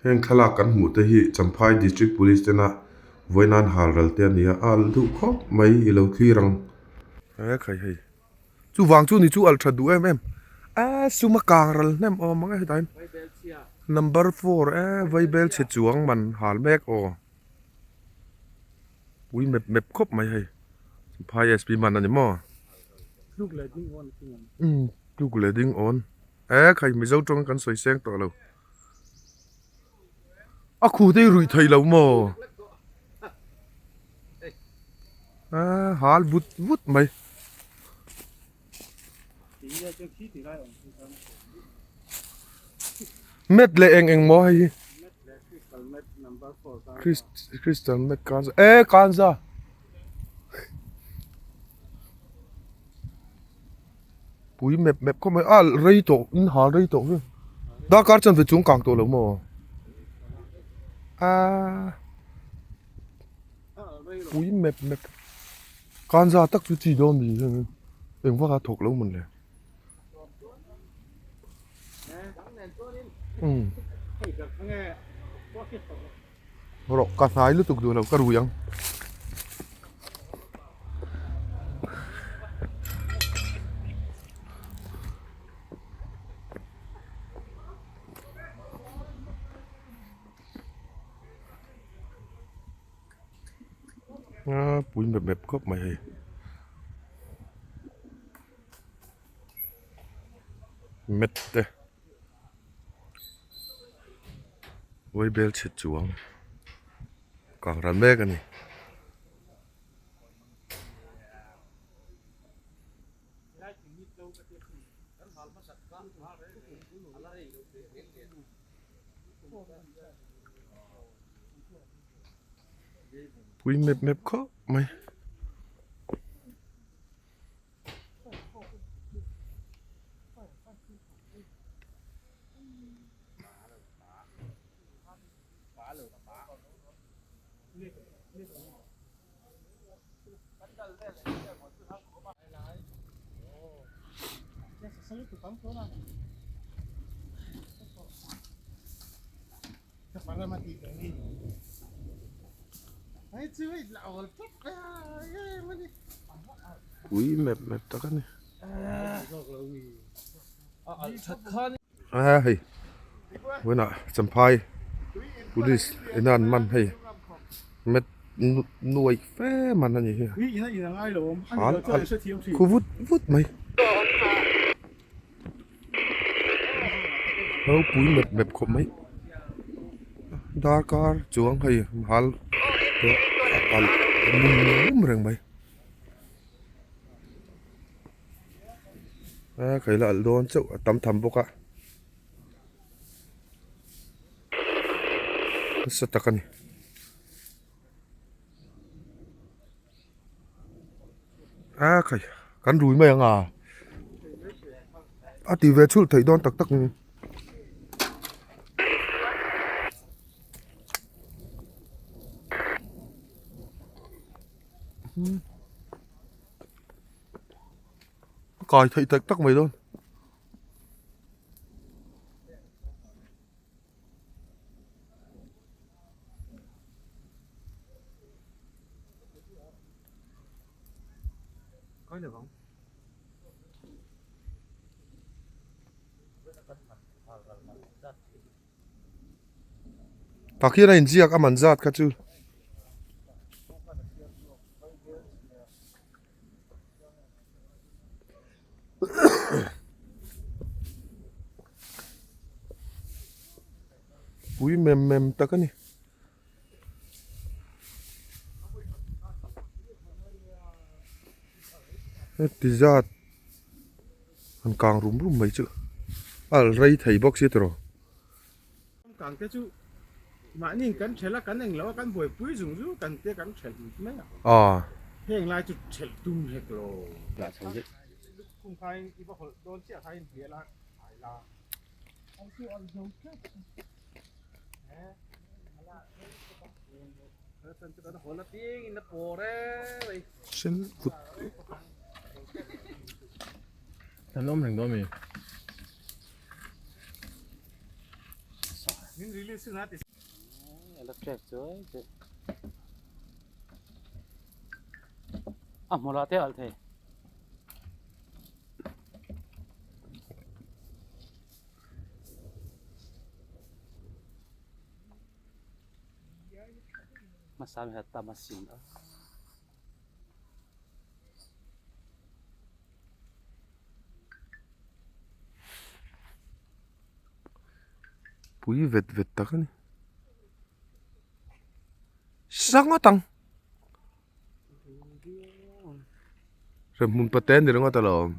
Heng thlalak kan hmuh te hi Champhai District Police tena vawinan hal ral te a ni a, a alh duh khawp mai i lo thlir ang. He khai hei chuvang chu ni chu alh that duh em em a sum a kang ral hnem awm ang e hetah hian number four e vaibel chhe chuang man hal mek aw pui mep mep khawp mai hei Champhai SP man a ni maw umm tluk leh ding awn e khai Mizo tawng kan sawi seng tawh lo. A khu te hi ruih theih loh maw? A hal vut vut mai. Mat leh eng eng maw hei hi? Crystal mat kanza e kanza. Pui mep mep khawp mai a rei tawh in hal rei tawh viau darkar chuan ve chung kang tawh lo maw aaa pui mep mep kanza tak chu chi dawn ni hian eng vak a thawk lo mawn le umm rawh ka hnai lutuk duh lo ka rui ang. A pui mep mep khawp mai hei. Mat te. Vaibel chhe chuang kang ral mek a ni. Pui mep mep khawp mai. Pui mep mep tak a ni a hei vawiinah Champhai police ina an man hei met nuai fe man a ni hi hal a khu vut vut mai. Ropui mep mep khawp mai darkar chuang hei hal tawh a kalh mum mum reng mai a kei la alh dawn chauh a tam tham bawk a nasa tak a ni. A khai kan rui mai ang a a ti ve chhulh theih dawn tak tak ang a kai theih tak tak mai dawn. Tak hian a inziak a man zat kha chu. Pui mem mem tak a ni. Heti zat han kang rum rum mai chu a rei thei bawk si tawh. Kang te chu mahni kan thelh a kan englo a kan buaipui zung zung kan te kan thelh mai a. Aw. Heng lai chu thelh tum hek lo. Khum khain i va hawlh dawn chiah khain hliah la ai la. Sen kut. Kan awm reng dawn mi. A hmawlh ah te alh thei. Hmasa mi kha tam a sin a. Pui vet vet tak a ni. Sa ngawt ang. Hremhmun pate a ni ringawt alawm.